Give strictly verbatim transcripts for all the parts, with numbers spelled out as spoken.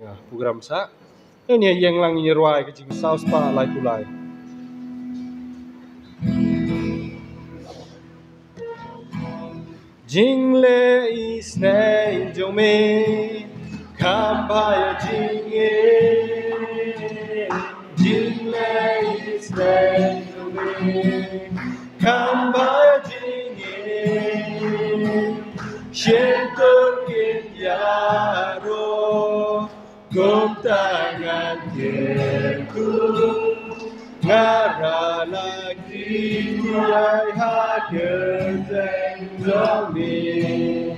Program sa. Ngi ïeng lang ngi rwai ka jingsaw spah lai phew lai. Jingleh isynei jong me kham bha ïa jingim. Jingleh isynei jong me kham bha ïa jingim. Shyntur kin ïaroh. Kumta ngan kyrkhu, nga rah la ki kti trai ha kyrteng jong me.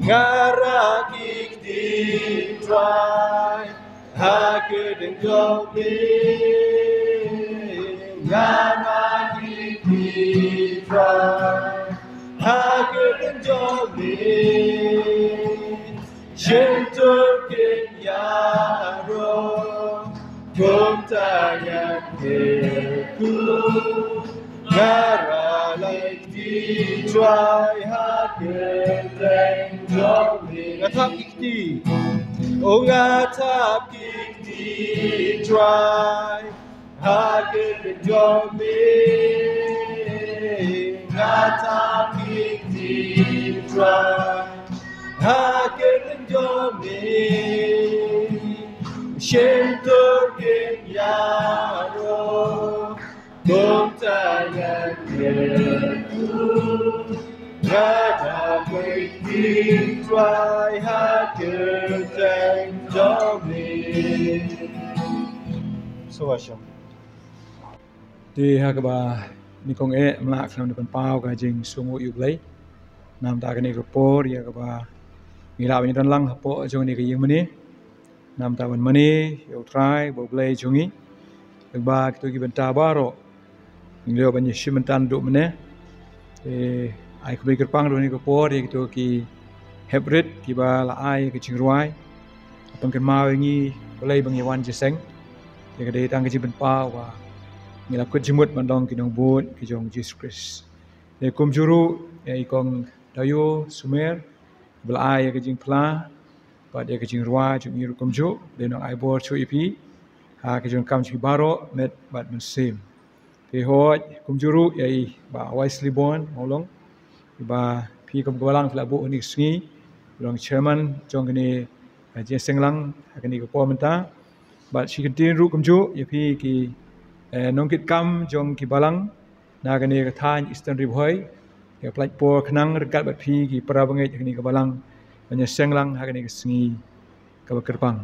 Nga rah ki kti trai ha kyrteng jong me. Nga rah ki kti trai ha kyrteng jong me. Shyntur kin ïaroh, kumta ngan kyrkhu, nga rah la ki kti trai ha kyrteng jong me. Nga thap ki kti, oh nga thap ki kti trai ha kyrteng jong me. Nga thap ki kti trai ha kyrteng jong me. Shyntur kin ïaroh, kumta ngan kyrkhu, nga thap ki kti trai ha kyrteng jong me. Sngewbha shong. Te ha kaba nyngkong eh, ym lah khlem da pynpaw ka jingsngewnguh ïa U Blei. Namar kane ka por ïa kaba ngi lah ban ïadon lang hapoh jong kane ka ïingmane. Namar ban mane ïa U Trai bad U Blei jong ngi. Ïa kaba kito ki bynta baroh ngi lah ban ïashim bynta naduh mynne. Te ai khublei kyrpang ruh ha kane ka por ïa kito ki hep rit kiba la ai ka jingrwai. Pynkynmaw ïa ngi balei ba ngi wan jingïaseng. Te ka dei tang ka jingpynpaw ba ngi la kut jingmut ban long ki nongbud ki jong U Jisu Khrist. Te kumjuh ruh ïa i Kong Dayo Sumer ba la ai ïa ka jingphla bad ïa ka jingrwai jong i ruh kumjuh. Te nang ai bor shuh ïa phi ha ka jingkam jong phi baroh met bad mynsiem. Te hooid kumjuh ruh ïa i Bah Wisely Bond Mawlong, iba phi kum ka balang phi la buh ha kane ka sngi, long chairman jong kane, eh, jingïaseng lang ha kane ka por mynta. Bad shi kyntien ruh kumjuh ïa phi ki, eh, nongkitkam jong ki balang na kane ka thaiñ Eastern Ri Bhoi, ïa pynlait por khnang ryngkat bad phi ki para bangeit ha kane ka balang ban ïaseng lang ha kane ka sngi kaba kyrpang.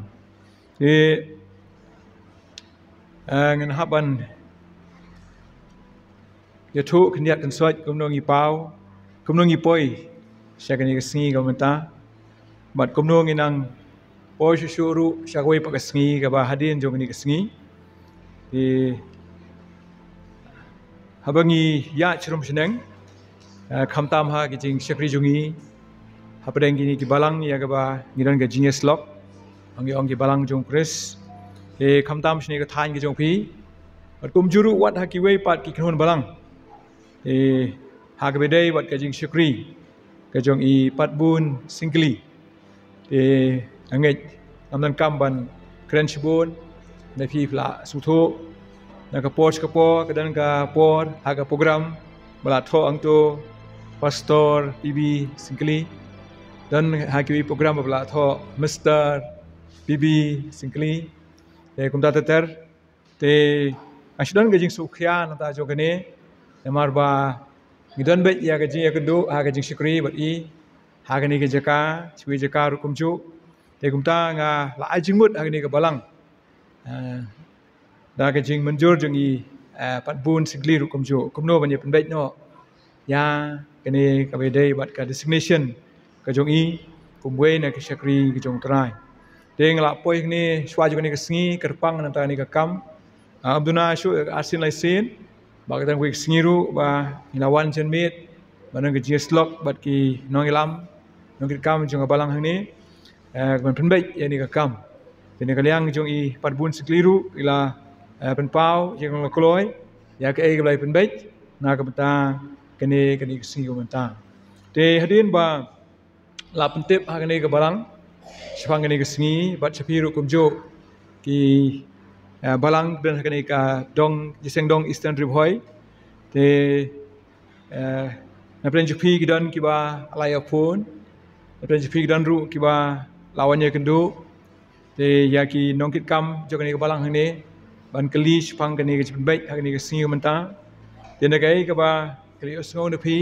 Te, eh, ngan hap ban ïathuh khyndiat khynsoit kumno ngi paw, kumno ngi poi sha kane ka sngi kaba mynta. Bad kumno ngi nang poi shuh shuh ruh sha kawei pat ka sngi kaba hadien jong kane ka sngi. Te haba ngi ïaid sharum shaneng, eh, khamtam ha ki jingshakri jong ngi hapdeng kine ki balang ïa kaba ngi don ka jingïasyllok, ba ngi ong ki balang jong U Khrist. Te khamtam shane ka thaiñ ka jong phi bad kumjuh ruh wat ha kiwei pat ki kynhun balang. Te ha kaba dei bad ka jingshakri ka jong i Patbun Syngkli. Te nga ngeit ngam donkam ban kren shibun, na phi phi la sngewthuh na ka por sha ka por, ka don ka por ha ka program ba la thoh hangto Pastor P B Syngkli, don ha kiwei program ba la thoh Mister P B Syngkli. Te kumta ter ter. Te nga shu don ka jingsngewkhia nangta jong kane, namar ba ngi don beit ïa ka jingïakynduh ha ka jingshakri bad i ha kane ka jaka, sha kiwei jaka ruh kumjuh. Te kumta nga la ai jingmut ha kane ka balang, eh, da ka jingmynjur jong i, eh, Patbun Syngkli ruh kumjuh, kumno ban ïa pynbeit noh ïa kane kaba dei bad ka designation ka jong i kum uwei na ki shakri ki jong U Trai. Te nga la poi kane shuwa jong kane ka sngi kyrpang nangta kane ka kam. Ah, ym duna shuh ka arsien laisien, ba ka don kawei ka sngi ruh ba ngi la wan janmiet ban don ka jingïasyllok bad ki nongïalam, nongkitkam jong ka balang hangne, eh, ban pynbeit ïa kane ka kam. Te na ka liang jong i Patbun Syngkli ruh i la, eh, pynpaw ïa ka long kloi ïa kaei kaba la pynbeit na ka bynta kane, kane ka sngi kaba mynta. Te hadien ba la pyntip ha kane ka balang, shaphang kane ka sngi bad sha phi ruh kumjuh ki, eh, balang ba don ha kane ka dong, jingïaseng dong Eastern Ri Bhoi. Te, eh, na pdeng jong phi ki don kiba la ïa phone, na pdeng jong phi ki don ruh kiba la wan ïakynduh. Te ïa ki nongkitkam jong kane ka balang hangne ban kylli shaphang kane ka jingpynbeit ha kane ka sngi mynta. Te na kaei kaba kylli ïohsngew na phi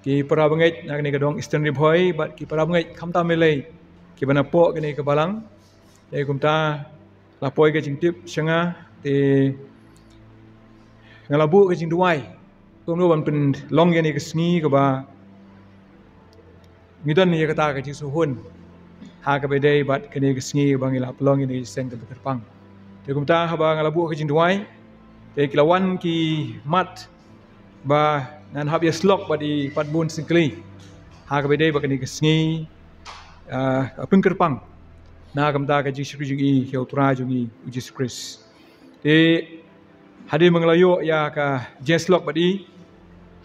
ki para bangeit na kane ka dong Eastern Ri Bhoi bad ki para bangeit khamtam lei kiba napoh kane ka balang. Te kumta la poi ka jingtip sha nga, te nga la buh ka jingduwai kumno ban pynlong ïa kane ka sngi kaba ngi don ïa kata ka jingsngewhun ha kaba dei bad kane ka sngi ba ngi la pynlong ïa kane ka jingïaseng kaba kyrpang. Te kumta haba nga la buh ka jingduwai, te ki la wan ki mat ba ngan hap ïasyllok bad i Patbun Syngkli ha kaba dei bad kane ka sngi, ah, ka pynkyrpang na ka bynta ka jingshakri jong i ïa u Trai jong i u Jisu Khrist. Te hadien ba nga la ïoh ïa ka jingïasyllok bad i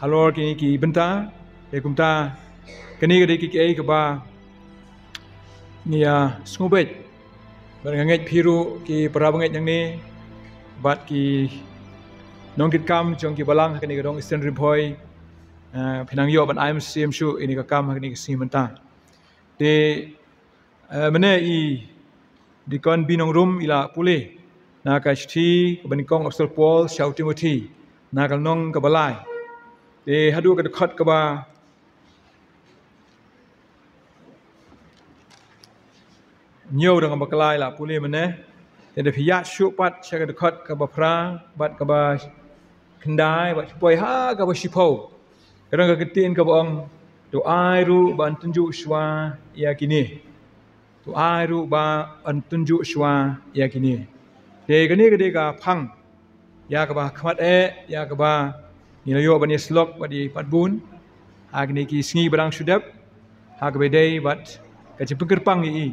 halor kine ki bynta, te kumta kane ka dei kiei kiei kaba ngi ïa sngewbha. Bad nga ngeit phi ruh ki para bangeit nangne bad ki nongkitkam jong ki balang ha kane ka dong Eastern Ri Bhoi, eh, phi nang ïoh ban ai mynsiem shuh ïa kane ka kam ha kane ka sngi mynta. Te, eh, mynne i Deacon B. Nongrum i la pule na ka shithi kaba nyngkong Apostol Paul sha u Timothy na ka lynnong kaba lai. Te haduh ka dkhot kaba hynñiew, dang bakla i la pule mynne. Te da phi ïa shu pat sha ka dkhot kaba phra bad kaba khyndai bad poi ha kaba shiphew. Ka don ka ktien kaba ong, to ai ruh ban tynjuh shuwa ïa kine. To ai ruh ban tynjuh shuwa ïa kine. Te kane ka dei ka phang ïa kaba khmat eh, ïa kaba ngi la ïoh ban ïasyllok bad i Patbun ha kine ki sngi ba dang shu dep ha kaba dei bad ka jingpynkyrpang ïa i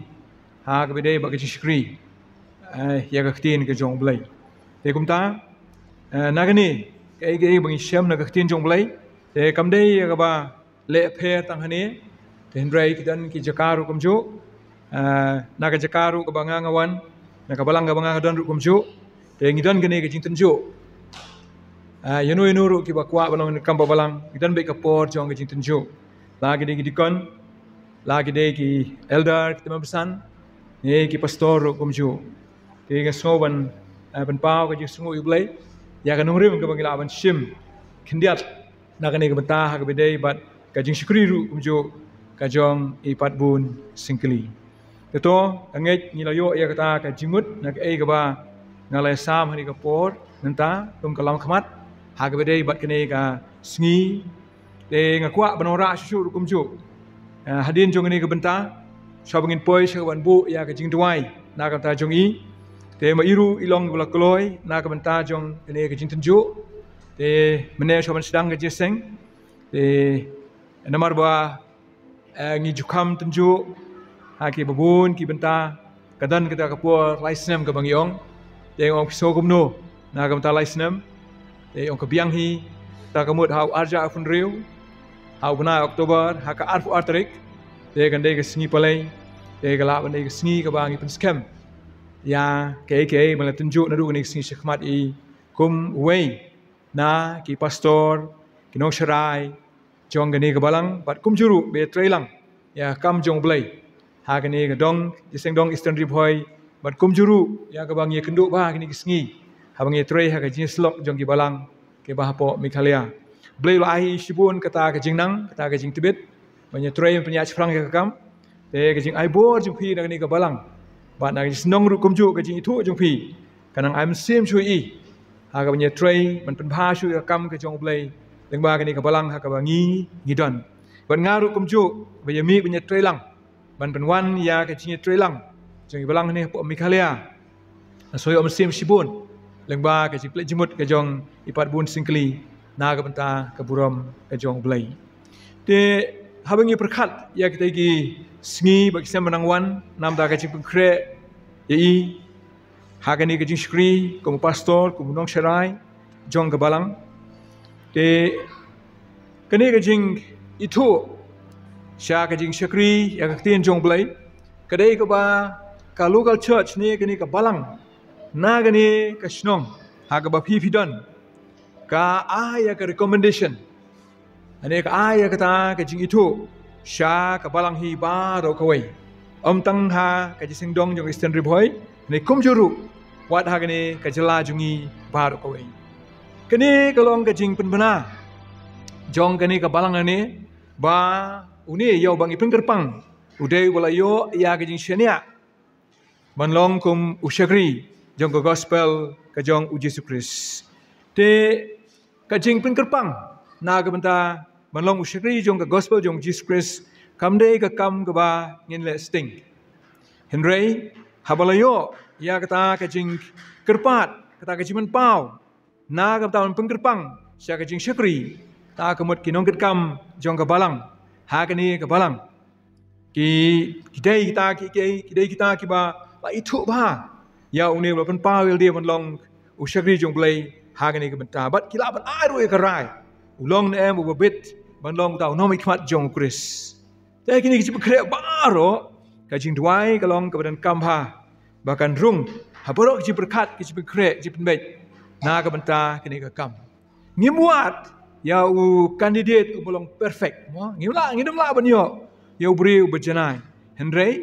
ha kaba dei bad ka jingshakri, eh, ïa ka ktien ka jong u Blei. Te kumta, eh, na kane kaei kaei ba ngi shem na ka ktien jong u Blei, te kam dei ïa kaba leh pher tang hangne, te hynrei ki don ki jaka ruh kumjuh, ah, na ka jaka ruh kaba nga nga wan, na ka balang kaba nga nga don ruh kumjuh, te ngi don kane ka jingtynjuh. Ah, ïano ïano ruh kiba kwah ban long kam ba balang, ngi don beit ka por jong ka jingtynjuh. La ki dei ki deacon, la ki dei ki elder, ki tymmen basan, ne ki pastor ruh kumjuh. Te nga sngew ban, eh, pynpaw ka jingsngew ïa u Blei ïa ka nongrim kaba ngi lah ban shim khyndiat na kane ka bynta ha kaba dei bad ka jingshakri ruh kumjuh ka jong i Patbun Syngkli. Te to, nga ngeit ngi la ïoh ïa kata ka jingmut na kaei kaba nga la sam ha kane ka por mynta kum ka lam khmat ha kaba dei bad kane ka sngi. Te nga kwah ban wanrah shuh shuh ruh kumjuh, eh, hadien jong kane ka bynta, shuwa ba ngin poi sha kaban buh ïa ka jingduwai na ka bynta jong i. Te ma i ruh i long ba la kloi na ka bynta jong kane ka jingtynjuh. Te mynne shuwa ban sdang ka jingïaseng, te namar ba, eh, ngi ju kham tynjuh ha kiba bun ki bynta, ka don kata ka por lai snem kaba ngi ong. Te ong phi sngew kumno na ka bynta lai snem? Te ong ka biang hi, ta ka mut ha u arhajar arphew hynriew, ha u bnai October, ha ka arphew ar tarik, te kan dei ka sngi Palei. Te ka lah ban dei ka sngi kaba ngi pynskhem ïa kaei kaei ba la tynjuh naduh kane ka sngi shakhmat, i kum uwei na ki pastor, ki nongsharai jong kane ka balang, bad kumjuh ruh ba ïatrei lang ïa ka kam jong u Blei ha kane ka dong, jingïaseng dong Eastern Ri Bhoi, bad kumjuh ruh ïa kaba ngi ïakynduh bha ha kine ki sngi haba ngi ïatrei ha ka jingïasyllok jong ki balang kiba hapoh Meghalaya. U Blei u la ai shibun kata ka jingnang, kata ka jingtbit ban ïatrei ban pynïaid shaphrang ïa ka kam. Te ka jingai bor jong phi na kane ka balang bad na ka jingsngew ruh kumjuh ka jingithuh jong phi, kan nang ai mynsiem shuh ïa i ha kaban ïatrei ban pynbha shuh ïa ka kam ka jong u Blei lyngba kane ka balang ha kaba ngi ngi don. Bad nga ruh kumjuh ba ïa mih ban ïatrei lang ban pynwan ïa ka jingïatrei lang jong i balang hangne hapoh Meghalaya. Nga sngew ïoh mynsiem shibun lyngba ka jingpynleit jingmut ka jong i Patbun Syngkli na ka bynta ka burom ka jong u Blei. Te haba ngi pyrkhat ïa kita ki sngi bad ki snem ba nang wan, namar ka jingpynkhreh ïa i ha kane ka jingshakri kum u pastor, kum u nongsharai jong ka balang. Te kane ka jingithuh sha ka jingshakri ïa ka ktien jong u Blei, Ka dei kaba ka local church ne kane ka balang na kane ka shnong ha kaba phi phi don ka ai ïa ka recommendation, ne ka ai ïa kata ka jingithuh sha ka balang hi baroh kawei. Ym tang ha ka jingïaseng dong jong Eastern Ri Bhoi, ne kumjuh ruh wat ha kane ka jylla jong ngi baroh kawei. Kane ka long ka jingpynbna jong kane ka balang ne ba une ïa uba ngi pynkyrpang u dei uba la ïoh ïa ka jingshaniah ban long kum u shakri jong ka gospel ka jong u Jisu Khrist. Te ka jingpynkyrpang na ka bynta ban long u shakri jong ka gospel jong u Jisu Khrist kam dei ka kam kaba ngin leh sting. Hynrei haba la ïoh ïa kata ka jingkyrpad, kata ka jingpynpaw na ka bynta ban pynkyrpang sha ka jingshakri, ta ka mut ki nongkitkam jong ka balang ha kane ka balang ki, ki dei kita ki, ki, ki dei kita kiba la ithuh bha ïa une uba la pynpaw ïalade ban long u shakri jong u Blei ha kane ka bynta. Bad ki lah ban ai ruh ïa ka rai u long ne em uba bit ban long uta u nongmihkhmat jong u Khrist. Te kine ki jingpynkhreh baroh, ka jingduwai ka long kaba donkam bha ba kan rung ha baroh ki jingpyrkhat, ki jingpynkhreh, jingpynbeit na ka bynta kane ka kam. Ngim wad ïa u candidate uba long perfect mo. Ngim lah, ngim lah ban ïoh ïa u briew uba janai. Hynrei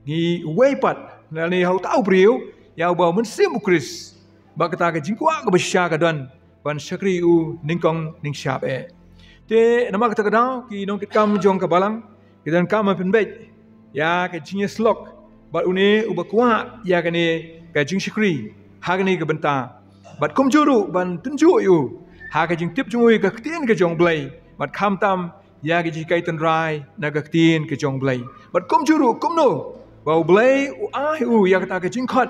ngi wei pat lane ha uta u briew ïa uba mynsiem u Khrist, ba kata ka jingkwah kaba shisha ka don ban shakri u nyngkong nyngshap eh. Te namar kata ka daw ki nongkitkam jong ka balang ki donkam ban pynbeit ïa ka jingïasyllok bad une uba kwah ïa kane ka jingshakri ha kane ka bynta. Bad kumjuh ruh ban tynjuh ïa u ha ka jingtip jong u ïa ka ktien ka jong u Blei, bad khamtam ïa ka jinghikai tynrai na ka ktien ka jong u Blei. Bad kumjuh ruh kumno ba u Blei u ai u ïa kata ka jingkhot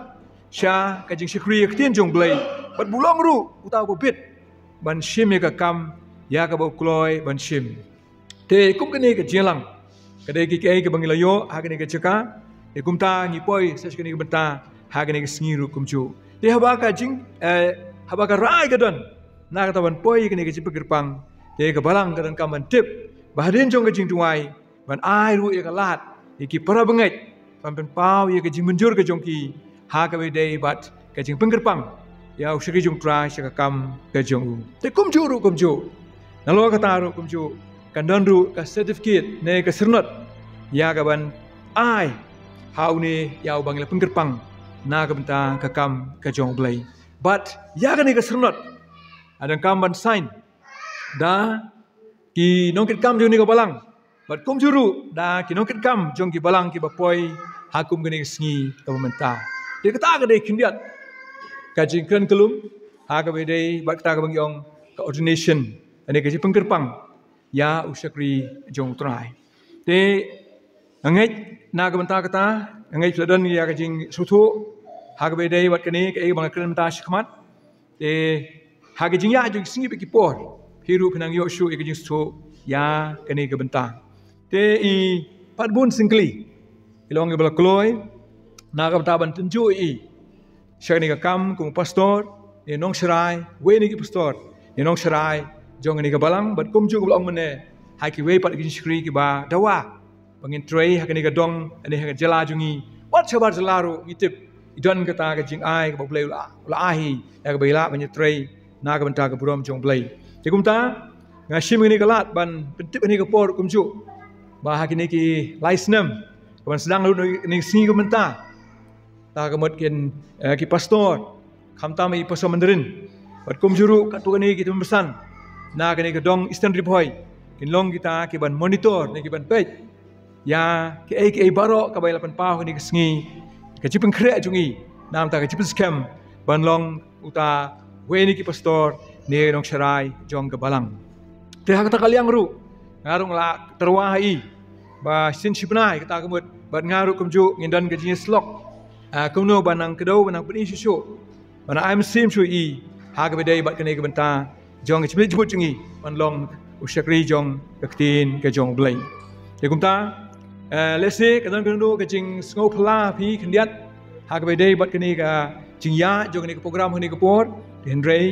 sha ka jingshakri ïa ka ktien jong u Blei, bad ba u long ruh uta uba bit ban shim ïa ka kam ïa kaba u kloi ban shim. Te kum kane ka jingïalang ka dei kiei kiei kiba ngi la ïoh ha kane ka jaka. Te kumta ngi poi sa sha kane ka bynta ha kane ka sngi ruh kumjuh. Te haba ka jing, eh, haba ka rai ka don na kata ban poi kane ka jingpynkyrpang, te ka balang ka donkam ban tip ba hadien jong ka jingduwai ban ai ruh ïa ka lad ïa ki para bangeit ban pynpaw ïa ka jingmynjur ka jong ki ha kaba ïadei bad ka jingpynkyrpang ïa u shakri jong u Trai sha ka kam ka jong u. Te kumjuh ruh kumjuh, nalor kata ruh kumjuh, kan don ruh ka certificate ne ka syrnod ïa ka ban ai ha une ïa uba ngi la pynkyrpang na ka bynta ka kam ka jong u Blei. Bad ïa kane ka syrnod ka donkam ban sign da ki nongkitkam jong kane ka balang, bad kumjuh ruh da ki nongkitkam jong ki balang kiba poi ha kum kane ka sngi kaba mynta. Te kata ka dei khyndiat ka jingkren kyllum ha kaba ïadei bad kata kaba ngi ong ka ordination, kane ka jingpynkyrpang ïa u shakri jong u Trai. Te nga ngeit na ka bynta kata, nga ngeit phi la don ïa ka jingsngewthuh ha kaba ïadei bad kane kaei kaba nga kren mynta shakhmat. Te ha ka jingïaid jong ki sngi bad ki por, phi ruh phi nang ïoh shuh ïa ka jingsngewthuh ïa kane ka bynta. Te i Patbun Syngkli i long iba la kloi na ka bynta ban tynjuh ïa i sha kane ka kam kum u pastor ne nongsharai, wei na ki pastor ne nongsharai jong kane ka balang, bad kumjuh kaba la ong mynne ha kiwei pat ki jingshakri kiba dawa ba ngin trei ha kane ka dong ne ha ka jylla jong ngi, wat shabar jylla ruh ngi tip i don kata ka jingai kaba u Blei u la, u la ai ïa kaba i lah ban ïatrei na ka bynta ka burom jong u Blei. Te kumta nga shim kane ka lad ban pyntip ha kane ka por kumjuh ba ha kine ki lai snem kaban sdang ruh na kane ka sngi ka mynta, ta ka mut kin, eh, ki pastor, khamtam i pastor Mandarin, bad kumjuh ruh katto katne ki tymmen basan na kane ka dong Eastern Ri Bhoi kin long kita kiban monitor ne kiban peit ïa kiei kiei baroh kaba i la pynpaw ha kane ka sngi, ka jingpynkhreh jong i, namar ka jingpynskhem ban long uta wei na ki pastor ne nongsharai jong ka balang. Te ha kata ka liang ruh nga ruh nga la tyrwa ha i ba shisien shi bnai kata ka mut bad nga ruh kumjuh ngin don ka jingïasyllok, ah, kumno ban nang kdew, ban nang pyni shuh shuh, ban nang ai mynsiem shuh ïa i ha kaba ïadei bad kane ka bynta jong ka jingpynleit jingmut jong i ban long u shakri jong ka ktien ka jong u Blei. Te kumta, eh, lehse ka don kano kano ka jingsngewphylla ha phi khyndiat ha kaba ïadei bad kane ka jingïaid jong kane ka program ha kane ka por. Te hynrei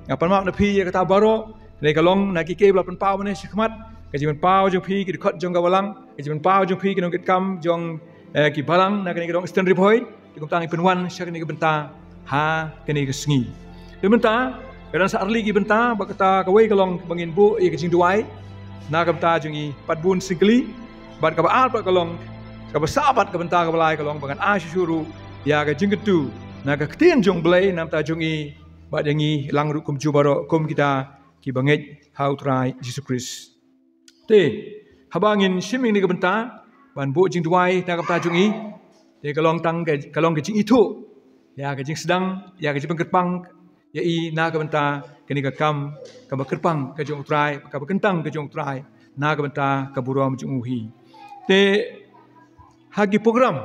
nga pan map na phi ïa kata baroh, hynrei ka long na kiei kiei ba la pynpaw mynne shakhmat, ka jingpynpaw jong phi ki dkhot jong ka balang, ka jingpynpaw jong phi ki nongkitkam jong eh, ki balang na kane ka dong Eastern Ri Bhoi. Te kumta ngi pynwan sha kane ka bynta ha kane ka sngi. Te mynta ka don sa arli ki bynta, bad kata kawei ka long ba ngin buh ïa ka jingduwai na ka bynta jong i Patbun Syngkli. Bad kaba ar pat ka long, kaba sah pat ka bynta kaba lai ka long ba ngan ai shuh shuh ruh ïa ka jingkyntu na ka ktien jong U Blei na ka bynta jong i bad ïa ngi lang ruh kumjuh baroh kum kita kiba ngeit ha U Trai Jisu Khrist. Te haba ngin shim ïa kane ka bynta ban buh jingduwai na ka bynta jong i, te ka long tang ka, ka long ka jingithuh ïa ka jingsdang, ïa ka jingpynkyrpang ïa i na ka bynta kane ka kam kaba kyrpang ka jong U Trai, kaba kyntang ka jong U Trai na ka bynta ka burom jong u hi. Te ha ki program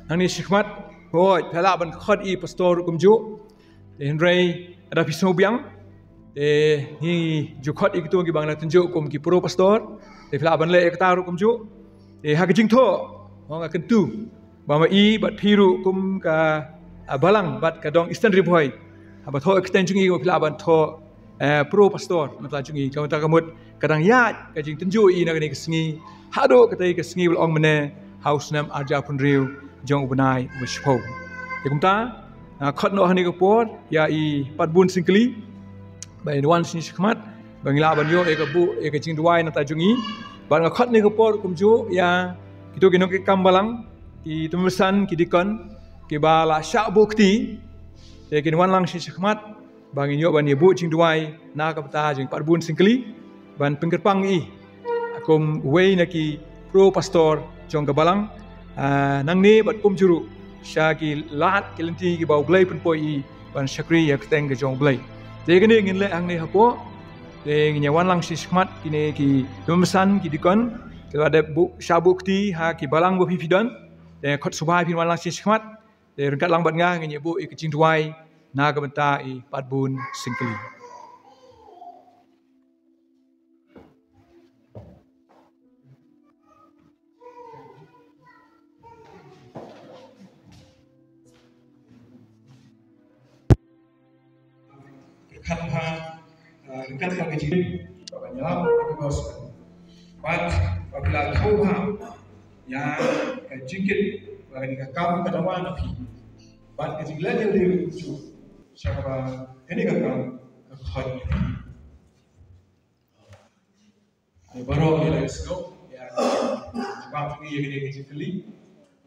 nangne shakhmat, hooid, phi lah ban khot i pastor ruh kumjuh. Te hynrei lada phi sngewbiang, te ngi ju khot ïa kito kiba ngi la tynjuh kum ki pro pastor. Te phi lah ban leh ïa kata ruh kumjuh. Te ha ka jingthoh, nga kyntu ba ma i bad phi ruh kum ka, ah, balang bad ka dong Eastern Ri Bhoi, haba thoh ïa ka kyrteng jong i, phi lah ban thoh, eh, pro pastor na ka bynta jong i. Ka bynta ka mut ka dang ïaid ka jingtynjuh ïa i na kane ka sngi haduh katei ka sngi ba la ong mynne ha u snem arhajar arphew hynriew jong u bnai uba shiphew. Te kumta, ah, khot noh ha kane ka por ïa i Patbun Syngkli ba in wan sha ngi shakhmat ba ngin lah ban ïoh ïa ka buh ïa ka jingduwai na ka bynta jong i. Bad nga khot ha kane ka por kumjuh ïa kito ki nongkitkhlieh balang, ki tymmen basan, ki deacon kiba la shah buh kti, te kin wan lang sha ngi shakhmat ba ngin ïoh ban ïa buh jingduwai na ka bynta jong i Patbun Syngkli ban pynkyrpang ïa i kum uwei na ki pro pastor jong ka balang, ah, nangne bad kumjuh ruh sha ki lad ki lynti kiba U Blei pynpoi ïa i ban shakri ïa ka kyrteng ka jong U Blei. Te kane ngin leh hangne hapoh. Te ngin ïa wan lang sha ngi shakhmat kine ki tymmen basan, ki deacon kiba la dep buh, shah buh kti ha ki balang ba phi phi don. Te khot sngewbha phin wan lang sha ngi shakhmat. Te ryngkat lang bad nga ngin ïa buh ïa ka jingduwai na ka bynta i Patbun Syngkli. Kyrkhat bha, eh, ryngkat bad ka jingim, ba ban ïalam ïa ka gospel. Bad ba phi la thew bha ïa ka jingkit ba kane ka kam ka dawa na phi. Bad ka jingleh jingim jong phi sha kaba kane ka kam ka khot ïa phi. Baroh ngi la ïohsngew ïa ka jubab jong ngi ïa kane ka jingkylli.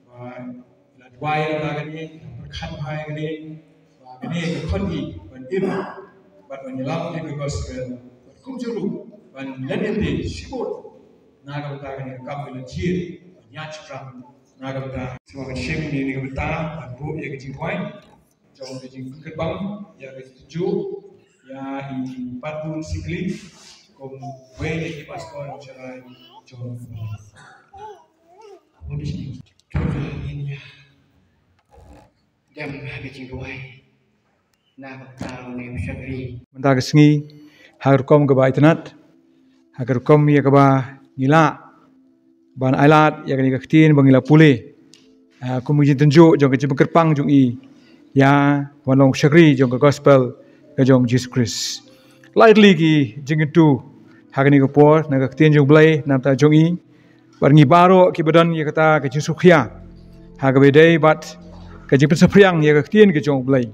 Ba ngi la duwai ïa kane, ngi la pyrkhat bha ïa kane, ba kane ka khot ngi ban im bad ban ïalam ïa ka gospel, bad kumjuh ruh ban leh ïa kane shibun na ka bynta kane ka kam ka la jia ban ïaid shaphrang na ka bynta. Sngewbha ban shim ïa kane ka bynta ban buh ïa ka jingduwai jong ka jingpynkyrpang ïa ka jingtynjuh ïa i Patbun Syngkli kum uwei na ki pastor jong ka balang. Dem ha ka jingduwai na ka bynta une u shakri. Mynta ka sngi ha ka rukom kaba itynnad, ha ka rukom ïa kaba ngi lah ban ailad ïa kane ka ktien ba ngi la pule, ah, kum ka jingtynjuh jong ka jingpynkyrpang jong i ïa ban long shakri jong ka gospel ka jong Jisu Khrist. Lai tylli ki jingkyntu ha kane ka por na ka ktien jong U Blei na ka bynta jong i. Bad ngi baroh kiba don ïa kata ka jingsngewkhia ha kaba ïadei bad ka jingpynsaphriang ïa ka ktien ka jong U Blei.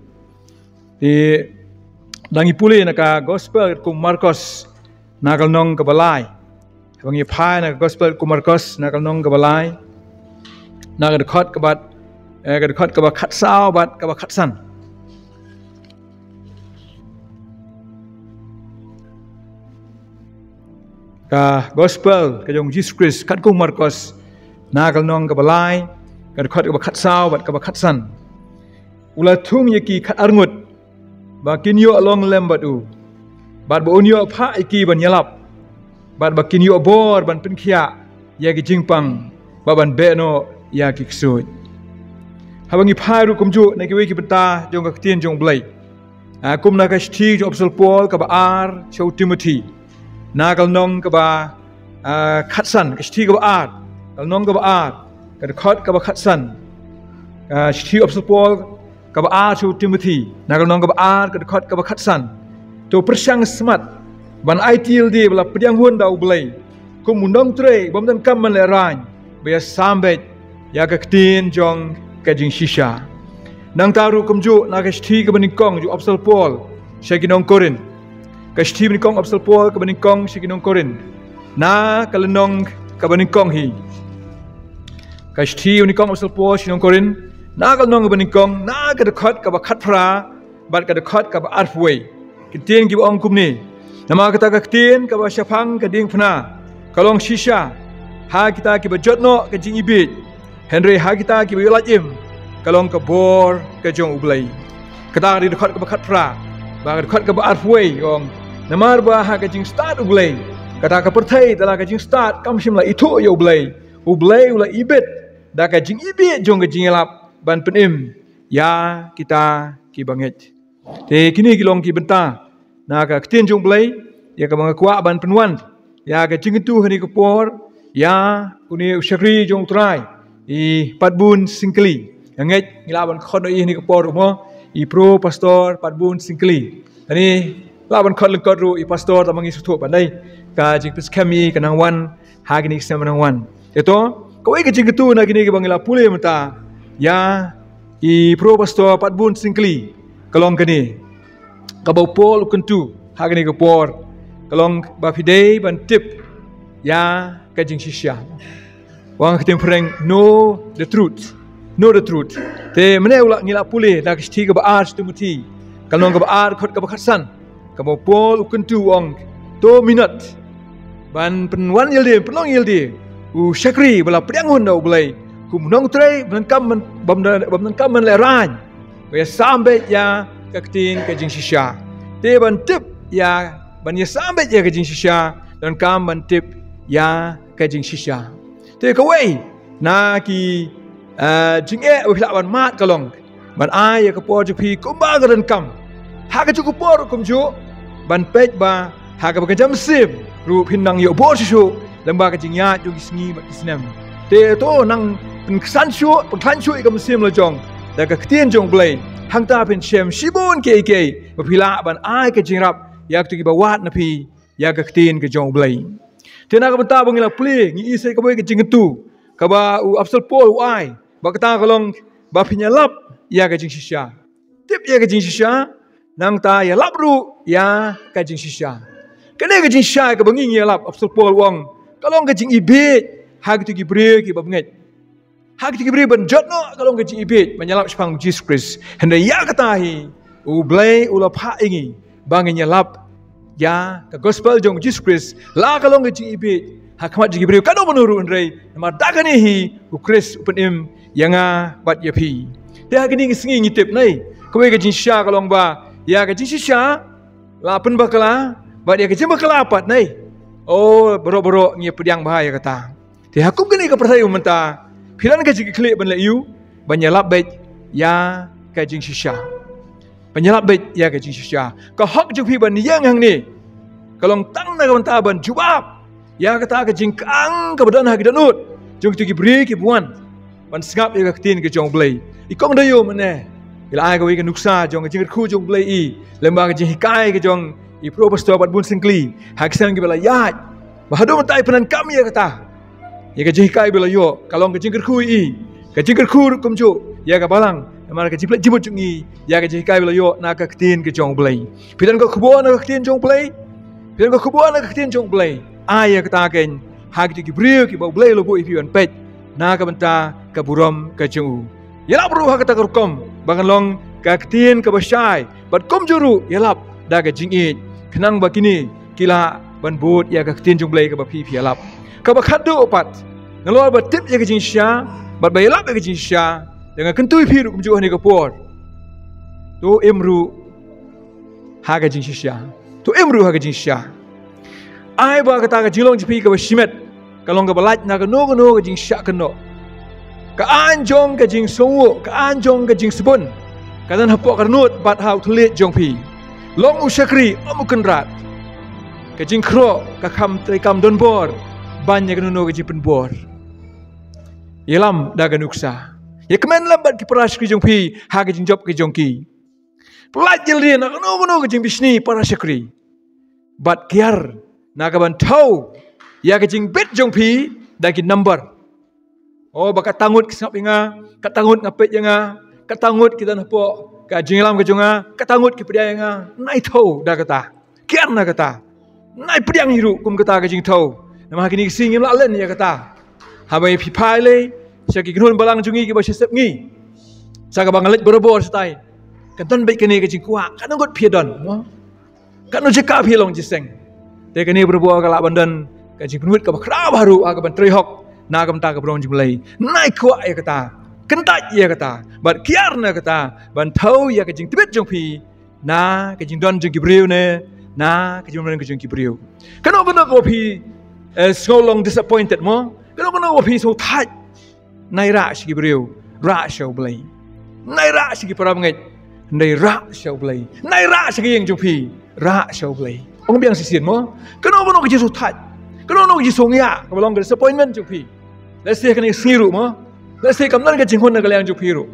Te da ngi pule na ka gospel kum Markos na ka lynnong kaba lai. Haba ngi phai na ka gospel kum Markos na ka lynnong kaba lai, na ka dkhot kaba, eh, ka dkhot kaba khatsaw bad kaba khatsan. Ka gospel ka jong Jisu Khrist katkum Markos na ka lynnong kaba lai, ka dkhot kaba khatsaw bad kaba khatsan. U la thung ïa ki khatar ngut ba kin ïoh long lem bad u, bad ba un ïoh phah ïa ki ban ïalap, bad ba kin ïoh bor ban pynkhiah ïa ki jingpang, bad ban beh noh ïa ki ksuid. Haba ngi phai ruh kumjuh na kiwei ki bynta jong ka ktien jong U Blei, ah, kum na ka shithi jong u Apostol Paul kaba ar sha u Timothi, na ka lynnong kaba, ah, khatsan, ka shithi kaba ar, ka lynnong kaba ar, ka dkhot kaba khatsan. Ka shithi u Apostol Paul kaba ar sha u Timothi, na ka lynnong kaba ar, ka dkhot kaba khatsan. To pyrshang smat ban aiti ïalade ba la pdiang hun da U Blei kum u nongtrei bym donkam ban lehraiñ, ba ïasam beit ïa ka ktien jong ka jingshisha. Nangta ruh kumjuh na ka shithi kaba nyngkong jong u Apostol Paul sha ki nong Korinth. Ka shithi ba nyngkong u Apostol Paul kaba nyngkong sha ki nong Korinth, na ka lynnong kaba nyngkong hi. Ka shithi ba nyngkong u Apostol Paul sha ki nong Korinth, na ka lynnong kaba nyngkong, na ka dkhot kaba khatphra bad ka dkhot kaba arphew. Ki ktien kiba ong kumne: Namar kata ka ktien kaba shaphang ka diengphna ka long shisha ha kita kiba jot noh ka jingibieit, hynrei ha kita kiba ïoh lait im ka long ka bor ka jong U Blei. Kata ka dei ka dkhot kaba khatphra. Bad ka dkhot kaba arphew ong: Namar ba ha ka jingstad U Blei, kata ka pyrthei da la ka jingstad kam shym la ithuh ïa U Blei. U Blei u la ibit da ka jingibieit jong ka jingïalap ban pynim ïa kita kiba ngeit. Te kine ki long ki bynta na ka ktien jong U Blei ïa kaba nga kwah ban pynwan ïa ka jingkyntu ha kane ka por ïa une u shakri jong U Trai, i Patbun Syngkli. Nga ngeit ngi lah ban khot ïa i ha kane ka por ruh mo, i Pro Pastor Patbun Syngkli. Hangne lah ban khot lyngkot ruh i Pastor, tang ba ngi sngewthuh ban dei ka jingpynskhem ïa i ka nang wan ha kine ki snem ba nang wan. Te to, kawei ka jingkyntu na kine kiba ngi la pule mynta ïa i Pro Pastor Patbun Syngkli ka long kane, kaba u Paul u kyntu ha kane ka por, ka long ba phi dei ban tip ïa ka jingshisha. Wan ha ka ktien Phareng, know the truth. Know the truth. Te mynne u la, ngi la pule na ka shithi kaba ar sha u Timothi, ka lynnong kaba ar, dkhot kaba khatsan, kaba u Paul u kyntu u ong: To minot ban pynwan ïalade, pynlong ïalade u shakri ba la pdiang hun da U Blei, kum u nongtrei bym donkam ban, bym donkam ban lehraiñ, ba ïasam beit ïa ka ktien ka jingshisha. Te ban tip ïa, ban ïasam beit ïa ka jingshisha, donkam ban tip ïa ka jingshisha. Te kawei na ki, eh, jingeh ba phi lah ban mad ka long ban ai ïa ka por jong phi kumba ka donkam. Ha kajuh ka por kumjuh ban peit ba ha kaba kynja mynsiem ruh phin nang ïoh bor shuh shuh lyngba ka jingïaid jong ki sngi bad ki snem. Te to nang pynksan shuh, pynkhlaiñ shuh ïa ka mynsiem la jong da ka ktien jong U Blei. Hangta phin shem shibun kiei kiei ba phi lah ban ai ka jingïarap ïa kito kiba wad na phi ïa ka ktien ka jong U Blei. Te na ka bynta ba ngi la pule, ngi i sa ïa kawei ka jingkyntu kaba u Apostol Paul u ai, ba kata ka long ba phin ïalap ïa ka jingshisha. Tip ïa ka jingshisha, nangta ïalap ruh ïa ka jingshisha. Kane ka jingshisha kaba ngi ïalap, Apostol Paul u ong, ka long ka jingibieit ha kito ki briew kiba bangeit. Ha kito ki briew ban jot noh ka long ka jingibieit ban ïalap shaphang U Jisu Khrist. Hynrei ïa kata hi U Blei u la phah ïa ngi ba ngin ïalap ïa ka gospel jong U Jisu Khrist, la ka long ka jingibieit ha khmat jong ki briew, katno mano ruh, hynrei namar da kane hi U Khrist u pynim ïa nga bad ïa phi. Te ha kine ki sngi ngi tip ne, kawei ka jingshisha ka long ba ïa ka jingshisha la pynbakla, bad ïa ka jingbakla pat ne, o, baroh baroh ngi pdiang bha ïa kata. Te ha kum kane ka pyrthei mynta, phi don ka jingkitkhlieh ban leh aïu? Ban ïalap beit ïa ka jingshisha. Ban ïalap beit ïa ka jingshisha. Ka hok jong phi ban ïeng hangne ka long tang na ka bynta ban jubab ïa kata ka jingkhang kaba don ha ki dohnud jong kito ki briew kiba wan ban sngap ïa ka ktien ka jong U Blei. I Kong Dayo mynne i la ai kawei ka nuksa jong ka jingkyrkhu jong U Blei i lyngba ka jinghikai ka jong i Pro Pastor Patbun Syngkli ha ki snem kiba la ïaid, ba haduh mynta i pyndonkam ïa kata. Ïa ka jinghikai ba la ïoh ka long ka jingkyrkhu i, ka jingkyrkhu ruh kumjuh ïa ka balang, namar ka jingpynleit jingmut jong i ïa ka jinghikai ba la ïoh na ka ktien ka jong U Blei. Phi don ka khubor na ka ktien jong U Blei? Phi don ka khubor na ka ktien jong U Blei? Ai ïa kata keiñ ha kito ki briew kiba U Blei u la buh ïa phi ban peit na ka bynta ka burom ka jong u. Ïalap ruh ha kata ka rukom ba kan long ka ktien kaba shai, bad kumjuh ruh ïalap da ka jingïeit, khnang ba kine ki lah ban bud ïa ka ktien jong U Blei kaba phi phi ïalap. Kaba khatduh pat, nalor ba tip ïa ka jingshisha bad ba ïalap ïa ka jingshisha, te nga kyntu ïa phi ruh kumjuh ha kane ka por, to im ruh ha ka jingshisha. To im ruh ha ka jingshisha. Ai ba kata ka jinglong jong phi kaba shimet ka long kaba lait na kano kano ka jingshah kynnoh. Ka aiñ jong ka jingsngewbha, ka aiñ jong ka jingsbun, ka don hapoh ka rynut bad ha u thylliej jong phi. Long u shakri, ym u kynrad. Ka jingkhroh ka kham treikam donbor ban ïa kano kano ka jingpynbor. Ïalam da ka nuksa. Ïa kmen lem bad ki para shakri jong phi ha ka jingjop ka jong ki. Pyllait jylliew na kano kano ka jingbishni para shakri. Bad kiar na ka ban thaw ïa ka jingbit jong phi da ki number. O ba katno ngut ki sngap ïa nga, katno ngut nga peit ïa nga, katno ngut ki don hapoh ka jingïalam ka jong nga, katno ngut ki pdiang ïa nga. Nai thew da kata. Kiar na kata. Nai pdiang hi ruh kum kata ka jingthew. Namar ha kine ki sngi ngim lah len ïa kata. Haba phi phai lei sha ki kynhun balang jong ngi kiba shisha ngi, sa kaba nga leit barabor shatai, ka don beit kane ka jingkwah. Katno ngut phi don, mo? Katno jaka phi long jingïaseng? Te kane barabor ka lah ban don ka jingpynwit kaba khraw bha ruh ha kaban trei hok na ka bynta ka burom jong U Blei. Nai kwah ïa kata. Kyntait ïa kata. Bad kiar na kata ban thew ïa ka jingtbit jong phi na ka jingdon jong ki briew ne na ka jingdon ka jong ki briew. Kano kano ko phi, eh, sngew long disappointed, mo? Kano kano ko phi sngew thait. Nai rah sha ki briew, rah sha U Blei. Nai rah sha ki para bangeit, nai rah sha U Blei. Nai rah sha ki ïing jong phi, rah sha U Blei. Ong biang shisien, mo? Kano kano ka jingsngewthait, kano kano ka jingsngew ïa kaba long ka disappointment jong phi. Let's say kane ka sngi ruh, mo? Let's say kam don ka jinghun na ka liang jong phi ruh.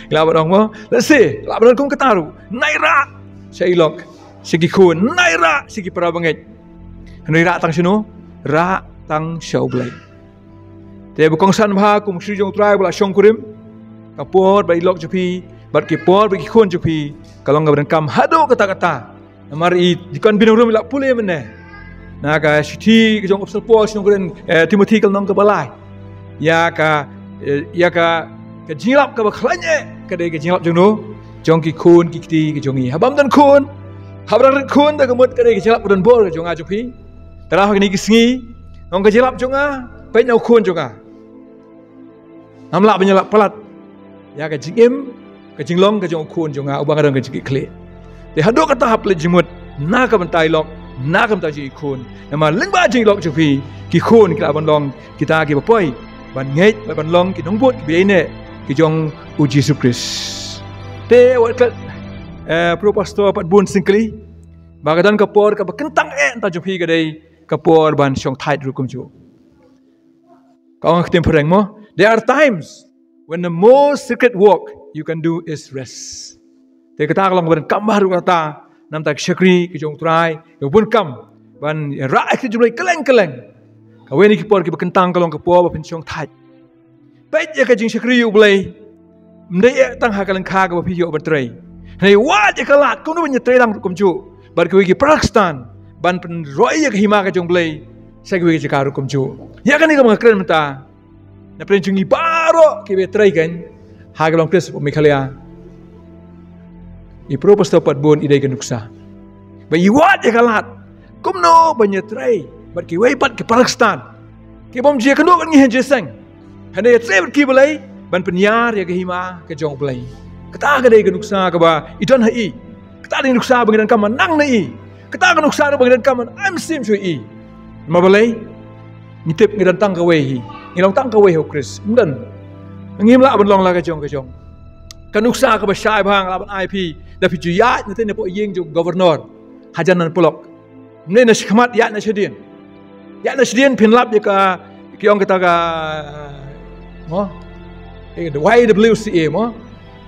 Lah ban ong, mo? Let's say lah ban ong kum kata ruh. Nai rah sha i lok, sha ki khun, nai rah sha ki para bangeit. Nai rah tang shano? Rah tang sha U Blei. Te ba kongsan bha kum ki shakri jong U Trai ba la shongkurim, ka por bad i lok jong phi bad ki por bad ki khun jong phi ka long kaba donkam haduh katta katta. Namar i Deacon Binongrum i la pule mynne na ka shithi ka jong u Apostol Paul sha ki nong Korinth, eh, Timothi ka lynnong kaba lai, ïa ka, eh, ïa ka, ka jingïalap kaba khlaiñ eh ka dei ka jingïalap jong no? Jong ki khun ki kti ka jong ngi. Haba ym don khun, haba dang rit khun da ka mut ka dei ka jingïalap ba don bor ka jong nga jong phi. Te ha kine ki sngi, ong ka jingïalap jong nga, peit na u khun jong nga. Ngam lah ban ïalap palat ïa ka jingim, ka jinglong ka jong u khun jong nga uba nga don ka jingkitkhlieh. Te haduh katta hap leit jingmut na ka bynta i lok, na ka bynta jong i khun. Namar lyngba jong i lok jong phi, ki khun ki lah ban long kita kiba poi ban ngeit bad ban long ki nongbud kiba ïaineh ki jong U Jisu Khrist. Te wat klet, eh, Pro Pastor Patbun Syngkli, ba ka don ka por kaba kyntang eh na ka bynta jong phi ka dei ka por ban shongthait ruh kumjuh. Ka ong ha ka ktien phareng mo, there are times when the most secret work you can do is rest. Te kata ka long kaba donkam bha ruh kata na ka bynta ki shakri ki jong U Trai, kiba bun kam ban rah ïa ka ktien jong U Blei kylleng kylleng. Kawei na ki por kiba kyntang ka long ka por ba phin shongthait. Peit ïa ka jingshakri U Blei ym dei eh tang ha ka lyngkha kaba phi ïoh ban trei. Hynrei wad ïa ka lad kumno ban ïatrei lang ruh kumjuh bad kiwei ki para Khristan ban pynroi ïa ka hima ka jong U Blei sha kiwei ki jaka ruh kumjuh. Ïa kane kaba nga kren mynta, na pdeng jong ngi baroh kiba ïatrei kein ha ka long Khrist hapoh Meghalaya, i Pro Pastor Patbun i dei ka nuksa ba i wad ïa ka lad kumno ban ïatrei bad kiwei pat ki para Khristan kiba ym ju ïakynduh bad ngi ha jingïaseng, hynrei ïatrei bad ki balei? Ban pynïar ïa ka hima ka jong U Blei. Kata ka dei ka nuksa kaba i don ha i. Kata ka dei ka nuksa ba ngi donkam ban nang na i. Kata ka nuksa ruh ba ngi donkam ban ai mynsiem sha i. Namar balei? Ngi tip ngi don tang kawei hi. Ngi long tang kawei ha U Khrist. Ym don. Ngim lah ban long la ka jong ka jong. Ka nuksa kaba shai bha nga lah ban ai phi, da phi ju ïaid na te na poh ïing jong u Governor hajan nan pulok. Mynne na shakhmat ïaid na shadien. Ïaid na shadien phin lap ïa ka, ki ong kata ka, mo? Eh, the Y W C A mo.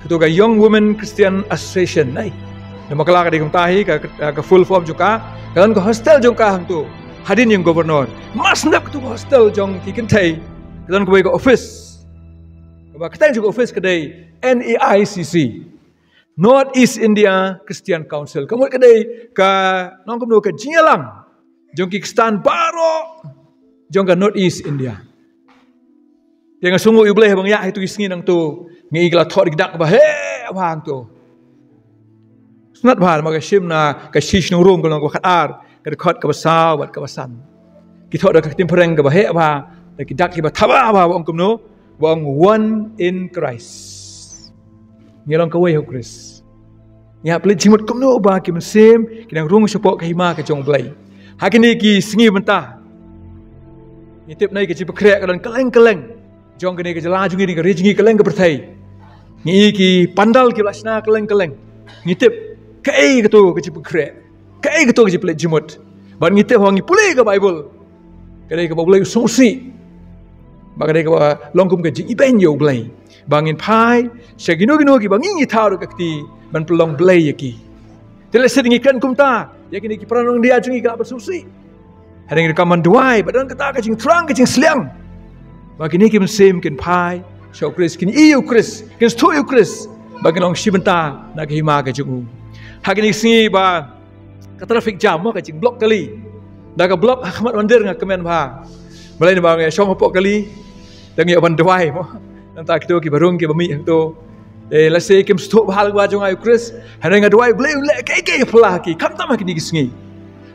Kato ka Young Women Christian Association, nai. Namar ka la ka dei kumta hi ka, ka, ka full form jong ka. Ka don ka hostel jong ka hangto. Hadien ïing Governor. Mar shen dep kato ka hostel jong ki kynthei, ka don kawei ka office. Kaba kyrteng jong ka office ka dei N E I C C. North East India Christian Council. Ka mut ka dei ka, nong kumno, ka jingïalang jong ki Khristan baroh jong ka North East India. Te nga sngewnguh ïa U Blei haba nga ïaid ha kito ki sngi nangto, nga i ka la thoh da ki dak ba heh bha hangto. Sngewtynnat bha, namar ka shim na ka Shi Shnong Rom ka lynnong kaba khatar, ka dkhot kaba saw bad kaba san. Ki thoh da ka ktien phareng kaba heh bha, da ki dak kiba thaba bha, ba ong kumno, ba ong one in Christ. Ngi long kawei ha U Khrist. Ngi hap leit jingmut kumno ba ki mynsiem ki nang rung shapoh ka hima ka jong U Blei. Ha kine ki sngi mynta, ngi tip nai ka jingpynkhreh ka don kylleng kylleng jong kane ka jylla jong ngi, ka ri jong ngi, kylleng ka pyrthei. Ngi i ki pandal ki la shna kylleng kylleng. Ngi tip kaei kato ka jingpynkhreh, kaei kato ka jingpynleit jingmut. Bad ngi tip, haba ngi pule ka Baibl, ka dei kaba U Blei u sngewsih, bad ka dei kaba long kum ka jingibeiñ ïa U Blei ba ngin phai sha kino kino kiba ngi, ngi thaw da ka kti ban pynlong blei ïa ki. Te lehse ngi kren kumta ïa kine ki para nongdiaw jong ngi, ka la ban sngewsih. Hynrei ngi donkam ban duwai ba don kata ka jingthrang, ka jingsliang. Ba kine ki mynsiem kin phai sha u Khrist, kin ïohi ïa u Khrist, kin sngewthuh ïa u Khrist, ba kin long shi bynta na ka hima ka jong u. Ha kine ki sngi ba ka traffic jam mo, ka jingblock kali. Da ka block ha khmat mandir nga kmen bha. Balei? Namar nga shong hapoh kali, tang ïa ban duwai mo. Nangta kito kiba rung kiba mih hangto, eh, lehse kim sngewthuh bha lyngba jong nga ïa u Khrist. Hynrei nga duwai Blei un leh kaei kaei ha pla ki, khamtam ha kine ki sngi.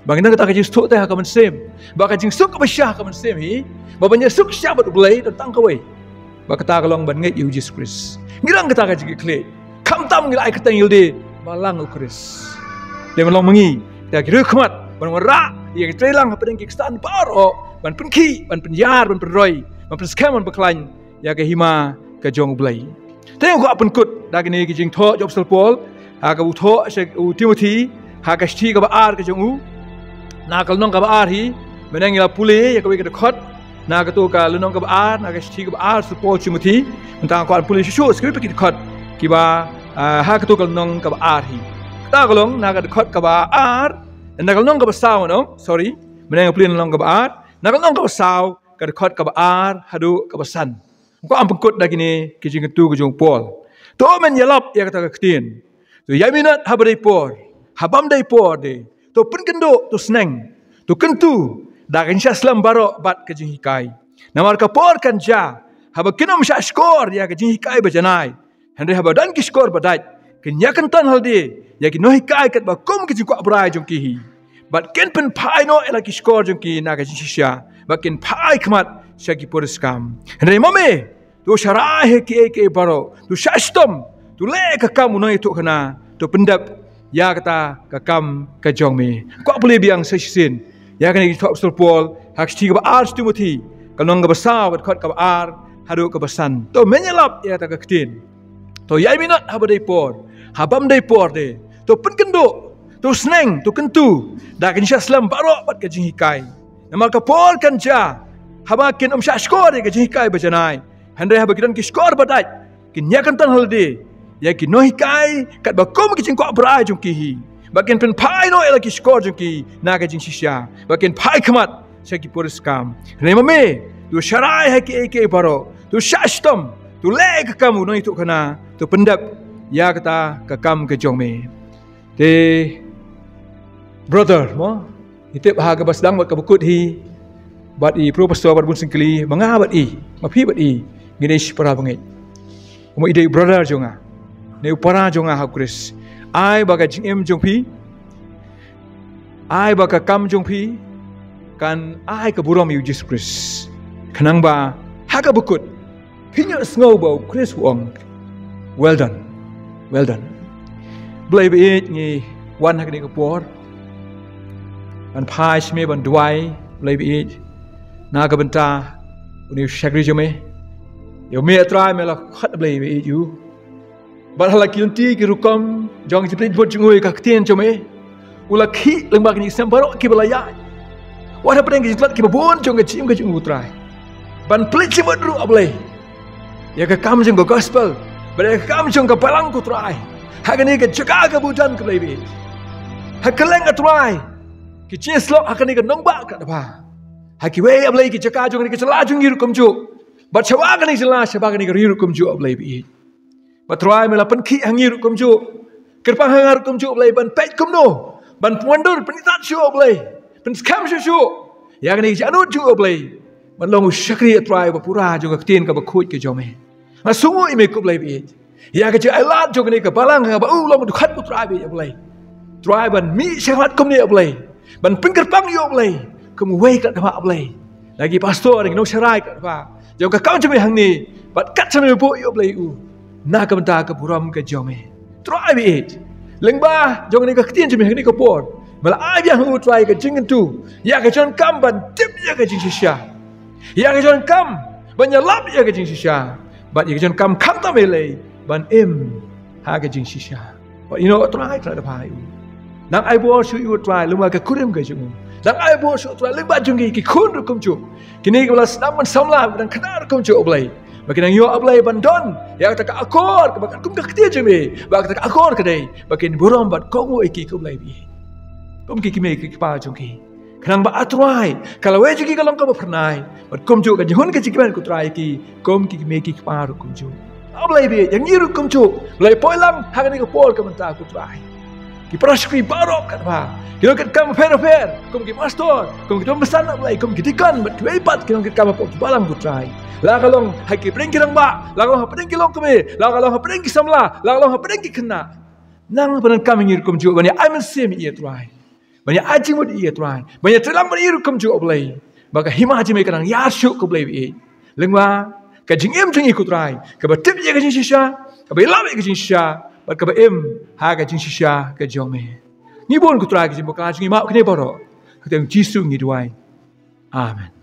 Ba ngin don kata ka jingsngewthuh te ha ka mynsiem, ba ka jingsuk kaba sha ha ka mynsiem hi, ba ban ïasuk sha bad u Blei don tang kawei. Ba kata ka long ban ngeit ïa u Jisu Khrist. Ngi lang kata ka jingkitkhlieh. Khamtam ngi la ai kyrteng ïalade, ba lang u Khrist. Te ban long ma ngi kita ki riewkhmat ban wanrah ïa ki treilang hapdeng ki kstan baroh, ban pynkhih, ban pynïar, ban pynroi, ban pynskhem, ban pynkhlaiñ ïa ka hima ka jong u Blei. Te nga kwah pynkut da kine ki jingthoh jong u Apostol Paul ha kaba u thoh sha u Timothi, ha ka shithi kaba ar ka jong u, na ka lynnong kaba ar hi. Mynne ngi la pule ïa kawei ka dkhot na kato ka lynnong kaba ar, na ka shithi kaba ar u Apostol Paul Timothi. Mynta nga kwah pule shuh shuh sa kawei pat ki dkhot kiba, ah, ha kato ka lynnong kaba ar hi. Kata ka long na ka dkhot kaba ar, na ka lynnong kaba saw, no, sorry. Mynne nga pule lynnong kaba ar, na ka lynnong kaba saw, ka dkhot kaba ar haduh kaba san. Nga kwah pynkut da kine ki jingkyntu ka jong u Paul. To men ïalap ïa kata ka ktien. To ïai minot haba dei por, ha bym dei por de. To pynkynduh, to sneng, to kyntu da ka jingshah slem baroh bad ka jinghikai. Namar ka por kan jia haba kin ym shah shkor ïa ka jinghikai ba janai. Hynrei haba don ki shkor ba dait, kin ïakynton halade ïa ki nonghikai katba kum ki jingkwah brai jong ki hi. Bad kin pynphai noh ïa la ki shkor jong ki na ka jingshisha, bad kin phai khmat sha ki puriskam. Hynrei ma me, to sharai ha kiei kiei baroh, to shah shitom, to leh ka kam u nongïathuhkhana, to pyndep ïa kata ka kam ka jong me. Kwah pule biang sa shisien ïa kane ka jingthoh u Apostol Paul ha ka shithi kaba ar u Timothi, ka lynnong kaba saw, ka dkhot kaba ar haduh kaba san. To men ïalap ïa kata ka ktien. To ïai minot haba dei por, ha bym dei por de. To pynkynduh, to sneng, to kyntu da ka jingshah slem baroh bad ka jinghikai. Namar ka por kan jia haba kin ym shah shkor ïa ka jinghikai ba janai. Hynrei haba ki don ki shkor ba dait, kin ïakynton halade ïa ki nonghikai katba kum ki jingkwah brai jong ki hi. Bad kin pynphai noh ïa la ki shkor jong ki na ka jingshisha, bad kin phai khmat sha ki puriskam. Hynrei ma me, to sharai ha kiei kiei baroh, to shah shitom, to leh ka kam u nongïathuhkhana, to pyndep ïa kata ka kam ka jong me. Te brother mo, ngi tip ha kaba sdang bad kaba kut hi, bad i Pro Pastor bad bun syngkli, ma nga bad i, ma phi bad i, ngi dei shipara bangeit. Kumba i dei u brother jong nga, ne u para jong nga ha u Khrist. Ai ba ka jingim jong phi, ai ba ka kam jong phi kan ai ka burom ïa u Jisu Khrist. Khnang ba ha kaba kut phin ïohsngew ba u Khrist u ong, "Well done, well done." Blei baieit, ngi wan ha kane ka por ban phai sha me ban duwai, Blei baieit, na ka bynta une u shakri jong me. Ïa me, A Trai, me la khot, Blei baieit, ïa u. Bad ha la ki lynti ki rukom jong ki jingpynbeit jong u ïa ka ktien jong me, u la khih lyngba kine ki snem baroh kiba la ïaid. Wat hapdeng ki jingtlot kiba bun jong ka jingim ka jong u, Trai, ban pynbeit ruh, A Blei, ïa ka kam jong ka gospel, bad ïa ka kam jong ka balang, ko Trai, ha kane ka jaka kaba u don, ko Blei baieit. Ha kylleng, A Trai, ki jingïasyllok ha kane ka nongbah ka daba, ha kiwei, A Blei, ki jaka jong kane ka jylla jong ngi ruh kumjuh, bad shabar kane ka jylla, shabar kane ka ri ruh kumjuh, A Blei baieit. Bad Trai, me la pynkhih ha ngi ruh kumjuh, kyrpang ha nga ruh kumjuh, Blei, ban peit kumno ban pynwandur, pynitad shuh, Blei, pynskhem shuh shuh ïa kane ka jingangnud jong u, Blei, ban long u shakri, A Trai, ba pura jong ka ktien kaba khuid ka jong me. Nga sngewnguh ïa me, ko Blei baieit, ïa ka jingailad jong kane ka balang kaba u long u dkhot, ko Trai baieit, A Blei. Trai, ban mih shakhmat kumne, A Blei, ban pynkyrpang ïa u, A Blei, kum uwei ka daba, A Blei, na ki pastor, na ki nongsharai ka daba jong ka kam jong me hangne, bad kat shane me buh ïa u, Blei, u na ka bynta ka burom ka jong me. Trai baieit, lyngba jong kane ka ktien jong me ha kane ka por, me la ai biang ha u, Trai, ka jingkyntu ïa ka jingdonkam ban tip ïa ka jingshisha, ïa ka jingdonkam ban ïalap ïa ka jingshisha, bad ïa ka jingdonkam khamtam, A Blei, ban im ha ka jingshisha. Bad ïa u, Trai, Trai, da phai u, nang ai bor shuh ïa u, Trai, lyngba ka kurim ka jong u. Nang ai bor shuh, Trai, lyngba jong ki, ki khun ruh kumjuh, kine kiba la sdang ban samla, ba dang khynnah ruh kumjuh, A Blei, ba kin nang ïoh, A Blei, ban don ïa kata ka akor kaba katkum ka ktien jong me, ba kata ka akor ka dei ba kin burom bad kohnguh ïa ki, ko Blei baieit, kum ki kmie ki kpa jong ki. Khnang ba, A Trai, ka lawei jong ki ka long kaba phyrnai, bad kumjuh ka jinghun ka jingkmen, ko Trai, ki kum ki kmie ki kpa ruh kumjuh. A Blei ba ïeit, ïa ngi ruh kumjuh la poi lang ha kane ka por ka mynta, ko Trai. Ki para shakri baroh katba ki long katkam bapher bapher, kum ki pastor, kum ki nongpynsan, A Blei, kum ki deacon, bad kiwei pat ki long katkam hapoh ki balang, ko Trai. La ka long ha ki pdeng ki rangbah, la ka long ha pdeng ki longkmie, la ka long ha pdeng ki samla, la ka long ha pdeng ki khynnah, nang pyndonkam ïa ngi ruh kumjuh ban ïa ai mynsiem ïa i, A Trai, ban ïa ai jingmut ïa i, A Trai, ban ïa trei lang bad i ruh kumjuh, A Blei, ba ka hima jong me ka nang ïar shuh, ko Blei ba ïeit. Lyngba ka jingim jong i, ko Trai, kaba tip ïa ka jingshisha, kaba ïalap ïa ka jingshisha, bad kaba im ha ka jingshisha ka jong me. Ngi bun, ko Trai, ka jingbakla jong ngi, map kane baroh. Ha ka kyrteng Jisu ngi duwai. Amen.